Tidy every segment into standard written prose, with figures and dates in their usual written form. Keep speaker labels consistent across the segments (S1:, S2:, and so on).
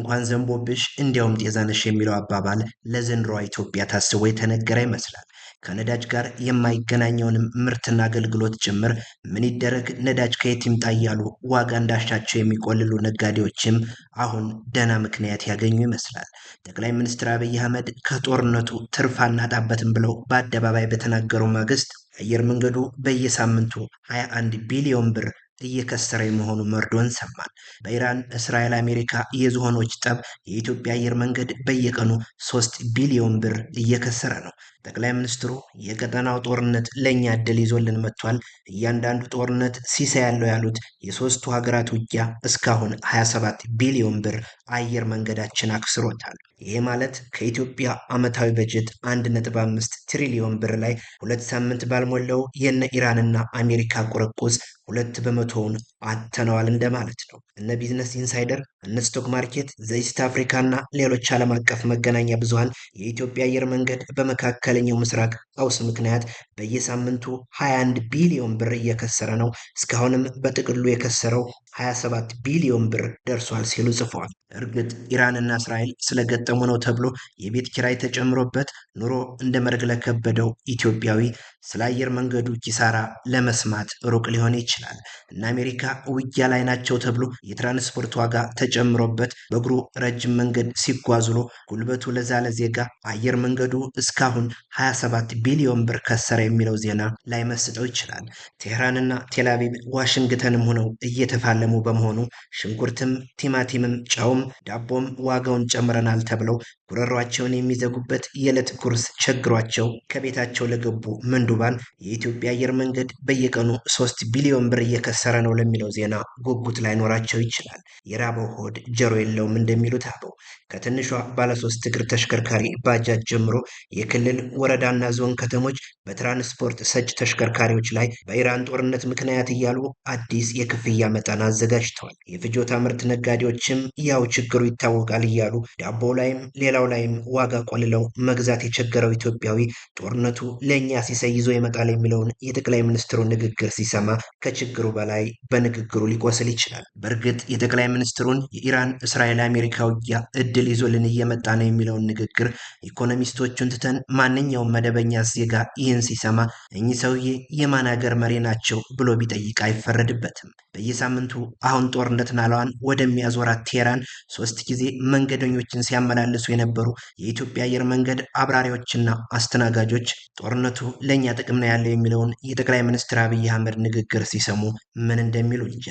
S1: እንኳን ዘንቦብሽ እንዲያውም ጤዛነሽ የሚለው አባባል ለዘንድሮዋ ኢትዮጵያ ታስቦ የተነገረ ይመስላል። ከነዳጅ ጋር የማይገናኘውንም ምርትና አገልግሎት ጭምር ምን ይደረግ ነዳጅ ከየት ይምጣ እያሉ ዋጋ እንዳሻቸው የሚቆልሉ ነጋዴዎችም አሁን ደህና ምክንያት ያገኙ ይመስላል። ጠቅላይ ሚኒስትር አብይ አህመድ ከጦርነቱ ትርፍ አናጣበትም ብለው በአደባባይ በተናገሩ ማግስት አየር መንገዱ በየሳምንቱ 21 ቢሊዮን ብር እየከሰረ የመሆኑ መርዶን ሰማን። በኢራን እስራኤል፣ አሜሪካ የዝሆኖች ጠብ የኢትዮጵያ አየር መንገድ በየቀኑ 3 ቢሊዮን ብር እየከሰረ ነው። ጠቅላይ ሚኒስትሩ የቀጠናው ጦርነት ለእኛ እድል ይዞልን መጥቷል፣ እያንዳንዱ ጦርነት ሲሳይ ያለው ያሉት የሶስቱ ሀገራት ውጊያ እስካሁን 27 ቢሊዮን ብር አየር መንገዳችን አክስሮታል። ይሄ ማለት ከኢትዮጵያ ዓመታዊ በጀት 1.5 ትሪሊዮን ብር ላይ 2 ሳምንት ባልሞላው የነ ኢራንና አሜሪካ ቁርቁስ 2 በመቶውን አጥተነዋል እንደማለት ነው። እነ Business Insider፣ እነ Stock Market፣ The East Africa እና ሌሎች ዓለም አቀፍ መገናኛ ብዙሃን የኢትዮጵያ አየር መንገድ በመካከለኛው ምስራቅ ቀውስ ምክንያት በየሳምንቱ 21 ቢሊዮን ብር እየከሰረ ነው፣ እስካሁንም በጥቅሉ የከሰረው 27 ቢሊዮን ብር ደርሷል ሲሉ ጽፈዋል። እርግጥ ኢራንና እስራኤል ስለገጠሙ ነው ተብሎ የቤት ኪራይ ተጨምሮበት ኑሮ እንደ መርግ ለከበደው ኢትዮጵያዊ ስለ አየር መንገዱ ኪሳራ ለመስማት ሩቅ ሊሆን ይችላል። እነ አሜሪካ ውጊያ ላይ ናቸው ተብሎ የትራንስፖርት ዋጋ ተጨምሮበት በእግሩ ረጅም መንገድ ሲጓዝ ውሎ ጉልበቱ ለዛለ ዜጋ አየር መንገዱ እስካሁን 27 ቢሊዮን ብር ከሰረ የሚለው ዜና ላይመስጠው ይችላል። ቴህራንና ቴልአቪቭ ዋሽንግተንም ሆነው እየተፋለሙ በመሆኑ ሽንኩርትም ቲማቲምም ጨውም ዳቦም ዋጋውን ጨምረናል ተብለው ጉረሯቸውን የሚዘጉበት የዕለት ጉርስ ቸግሯቸው ከቤታቸው ለገቡ ምንዱባን የኢትዮጵያ አየር መንገድ በየቀኑ 3 ቢሊዮን ብር እየከሰረ ነው ለሚለው ዜና ጉጉት ላይኖራቸው ይችላል። የራበው ሆድ ጆሮ የለውም እንደሚሉት አበው ከትንሿ ባለሶስት እግር ተሽከርካሪ ባጃጅ ጀምሮ የክልል ወረዳና ዞን ከተሞች በትራንስፖርት ሰጭ ተሽከርካሪዎች ላይ በኢራን ጦርነት ምክንያት እያሉ አዲስ የክፍያ መጠን አዘጋጅተዋል። የፍጆታ ምርት ነጋዴዎችም ያው ችግሩ ይታወቃል እያሉ ዳቦ ላይም ሌላው ላይም ዋጋ ቆልለው መግዛት የቸገረው ኢትዮጵያዊ ጦርነቱ ለእኛ ሲሳይ ይዞ ይመጣል የሚለውን የጠቅላይ ሚኒስትሩ ንግግር ሲሰማ ከችግሩ በላይ በንግግሩ ሊቆስል ይችላል። በእርግጥ የጠቅላይ ሚኒስትሩን የኢራን እስራኤል አሜሪካ ውጊያ እድል ይዞልን እየመጣ ነው የሚለውን ንግግር ኢኮኖሚስቶቹን ትተን ማንኛውም መደበኛ ዜጋ ይህን ሲሰማ እኚህ ሰውዬ የማን ሀገር መሪ ናቸው ብሎ ቢጠይቅ አይፈረድበትም። በየሳምንቱ አሁን ጦርነት ናላዋን ወደሚያዞራት ቴህራን ሶስት ጊዜ መንገደኞችን ሲያመላልሱ የነበሩ የኢትዮጵያ አየር መንገድ አብራሪዎችና አስተናጋጆች ጦርነቱ ለእኛ ጥቅም ነው ያለው የሚለውን የጠቅላይ ሚኒስትር አብይ አህመድ ንግግር ሲሰሙ ምን እንደሚሉ እንጃ።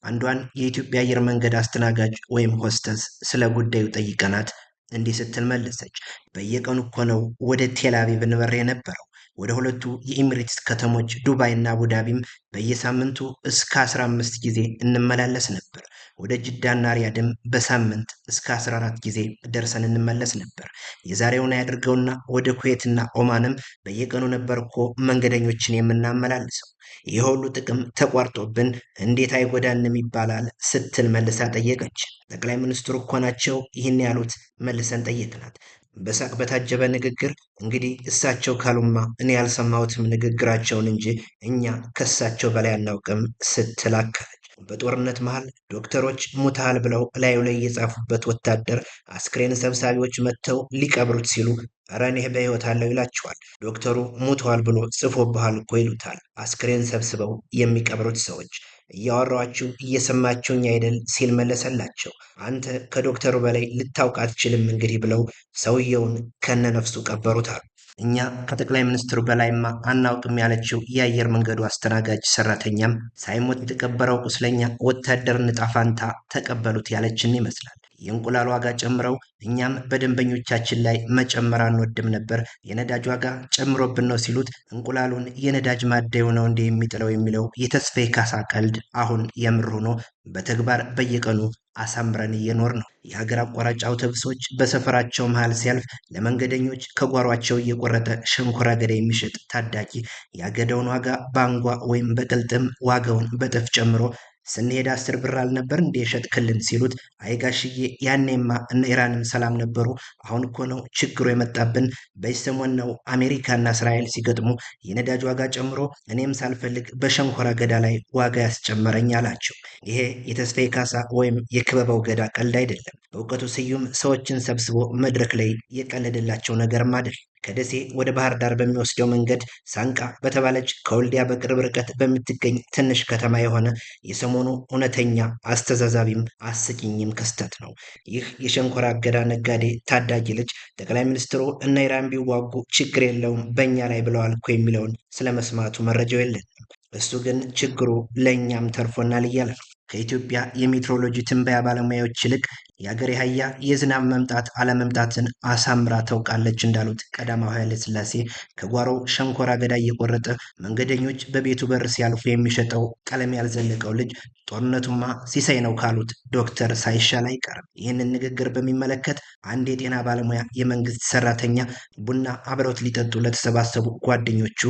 S1: አንዷን የኢትዮጵያ አየር መንገድ አስተናጋጅ ወይም ሆስተስ ስለ ጉዳዩ ጠይቀናት እንዲህ ስትል መለሰች። በየቀኑ እኮ ነው ወደ ቴል አቪቭ እንበር የነበረው። ወደ ሁለቱ የኢሚሬትስ ከተሞች ዱባይ እና አቡዳቢም በየሳምንቱ እስከ 15 ጊዜ እንመላለስ ነበር። ወደ ጅዳና ሪያድም በሳምንት እስከ 14 ጊዜ ደርሰን እንመለስ ነበር። የዛሬውን አያድርገውና ወደ ኩዌትና ኦማንም በየቀኑ ነበር እኮ መንገደኞችን የምናመላልሰው። ይህ ሁሉ ጥቅም ተቋርጦብን እንዴት አይጎዳንም ይባላል ስትል መልሳ ጠየቀች። ጠቅላይ ሚኒስትሩ እኮ ናቸው ይህን ያሉት መልሰን ጠየቅናት። በሳቅ በታጀበ ንግግር እንግዲህ እሳቸው ካሉማ እኔ ያልሰማሁትም ንግግራቸውን እንጂ እኛ ከእሳቸው በላይ አናውቅም ስትል አከለች። በጦርነት መሃል ዶክተሮች ሙተሃል ብለው እላዩ ላይ የጻፉበት ወታደር አስክሬን ሰብሳቢዎች መጥተው ሊቀብሩት ሲሉ "ኧረ እኔ በሕይወት አለሁ" ይላቸዋል። ዶክተሩ ሙተዋል ብሎ ጽፎብሃል እኮ ይሉታል። አስክሬን ሰብስበው የሚቀብሩት ሰዎች "እያወራኋችሁ እየሰማችሁኝ አይደል?" ሲል መለሰላቸው። "አንተ ከዶክተሩ በላይ ልታውቅ አትችልም እንግዲህ" ብለው ሰውየውን ከነነፍሱ ቀበሩት አሉ። እኛ ከጠቅላይ ሚኒስትሩ በላይማ አናውቅም ያለችው የአየር መንገዱ አስተናጋጅ ሰራተኛም ሳይሞት የተቀበረው ቁስለኛ ወታደርን ዕጣ ፋንታ ተቀበሉት ያለችን ይመስላል። የእንቁላል ዋጋ ጨምረው እኛም በደንበኞቻችን ላይ መጨመር አንወድም ነበር፣ የነዳጅ ዋጋ ጨምሮብን ነው ሲሉት እንቁላሉን የነዳጅ ማደያው ነው እንዴ የሚጥለው የሚለው የተስፋዬ ካሳ ቀልድ አሁን የምር ሆኖ በተግባር በየቀኑ አሳምረን እየኖር ነው። የሀገር አቋራጭ አውቶቡሶች በሰፈራቸው መሃል ሲያልፍ ለመንገደኞች ከጓሯቸው እየቆረጠ ሸንኮራ አገዳ የሚሸጥ ታዳጊ የአገዳውን ዋጋ በአንጓ ወይም በቅልጥም ዋጋውን በእጥፍ ጨምሮ ስንሄድ 10 ብር አልነበር እንዴ የሸጥክልን ሲሉት፣ አይ ጋሽዬ ያኔማ እነ ኢራንም ሰላም ነበሩ። አሁን እኮ ነው ችግሩ የመጣብን። በዚህ ሰሞን ነው አሜሪካና እስራኤል ሲገጥሙ የነዳጅ ዋጋ ጨምሮ እኔም ሳልፈልግ በሸንኮራ አገዳ ላይ ዋጋ ያስጨመረኝ አላቸው። ይሄ የተስፋዬ ካሳ ወይም የክበበው ገዳ ቀልድ አይደለም። በእውቀቱ ስዩም ሰዎችን ሰብስቦ መድረክ ላይ የቀለደላቸው ነገርም አይደለም። ከደሴ ወደ ባህር ዳር በሚወስደው መንገድ ሳንቃ በተባለች ከወልዲያ በቅርብ ርቀት በምትገኝ ትንሽ ከተማ የሆነ የሰሞኑ እውነተኛ አስተዛዛቢም አስቂኝም ክስተት ነው። ይህ የሸንኮራ አገዳ ነጋዴ ታዳጊ ልጅ ጠቅላይ ሚኒስትሩ እነ ኢራን ቢዋጉ ችግር የለውም በእኛ ላይ ብለዋል እኮ የሚለውን ስለመስማቱ መረጃው የለንም። እሱ ግን ችግሩ ለእኛም ተርፎናል እያለ ነው። ከኢትዮጵያ የሜትሮሎጂ ትንበያ ባለሙያዎች ይልቅ የአገሬ አህያ የዝናብ መምጣት አለመምጣትን አሳምራ ታውቃለች እንዳሉት ቀዳማዊ ኃይለ ሥላሴ ከጓሮው ሸንኮራ አገዳ እየቆረጠ መንገደኞች በቤቱ በር ሲያልፉ የሚሸጠው ቀለም ያልዘለቀው ልጅ ጦርነቱማ ሲሳይ ነው ካሉት ዶክተር ሳይሻል አይቀርም። ይህንን ንግግር በሚመለከት አንድ የጤና ባለሙያ የመንግስት ሰራተኛ ቡና አብረውት ሊጠጡ ለተሰባሰቡ ጓደኞቹ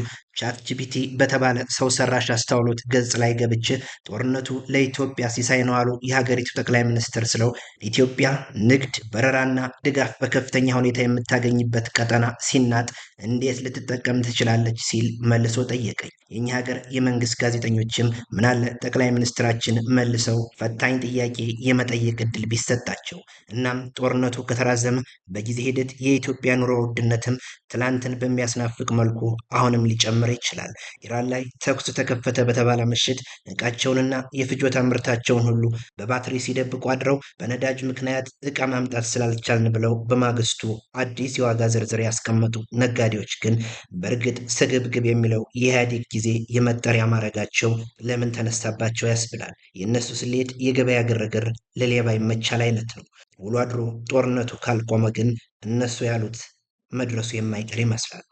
S1: ChatGPT በተባለ ሰው ሰራሽ አስተውሎት ገጽ ላይ ገብቼ ጦርነቱ ለኢትዮጵያ ሲሳይ ነው አሉ የሀገሪቱ ጠቅላይ ሚኒስትር ስለው፣ ኢትዮጵያ ንግድ፣ በረራና ድጋፍ በከፍተኛ ሁኔታ የምታገኝበት ቀጠና ሲናጥ እንዴት ልትጠቀም ትችላለች ሲል መልሶ ጠየቀኝ። የእኛ ሀገር የመንግስት ጋዜጠኞችም ምናለ ጠቅላይ ሚኒስትራችን መልሰው ፈታኝ ጥያቄ የመጠየቅ እድል ቢሰጣቸው። እናም ጦርነቱ ከተራዘመ በጊዜ ሂደት የኢትዮጵያ ኑሮ ውድነትም ትላንትን በሚያስናፍቅ መልኩ አሁንም ሊጨምር ይችላል። ኢራን ላይ ተኩስ ተከፈተ በተባለ ምሽት ዕቃቸውንና የፍጆታ ምርታቸውን ሁሉ በባትሪ ሲደብቁ አድረው በነዳጅ ምክንያት ዕቃ ማምጣት ስላልቻልን ብለው በማግስቱ አዲስ የዋጋ ዝርዝር ያስቀመጡ ነጋዴዎች ግን በእርግጥ ስግብግብ የሚለው የኢህአዴግ ጊዜ የመጠሪያ ማድረጋቸው ለምን ተነሳባቸው ያስብላል። የእነሱ ስሌት የገበያ ግርግር ለሌባ ይመቻል አይነት ነው። ውሎ አድሮ ጦርነቱ ካልቆመ ግን እነሱ ያሉት መድረሱ የማይቀር ይመስላል።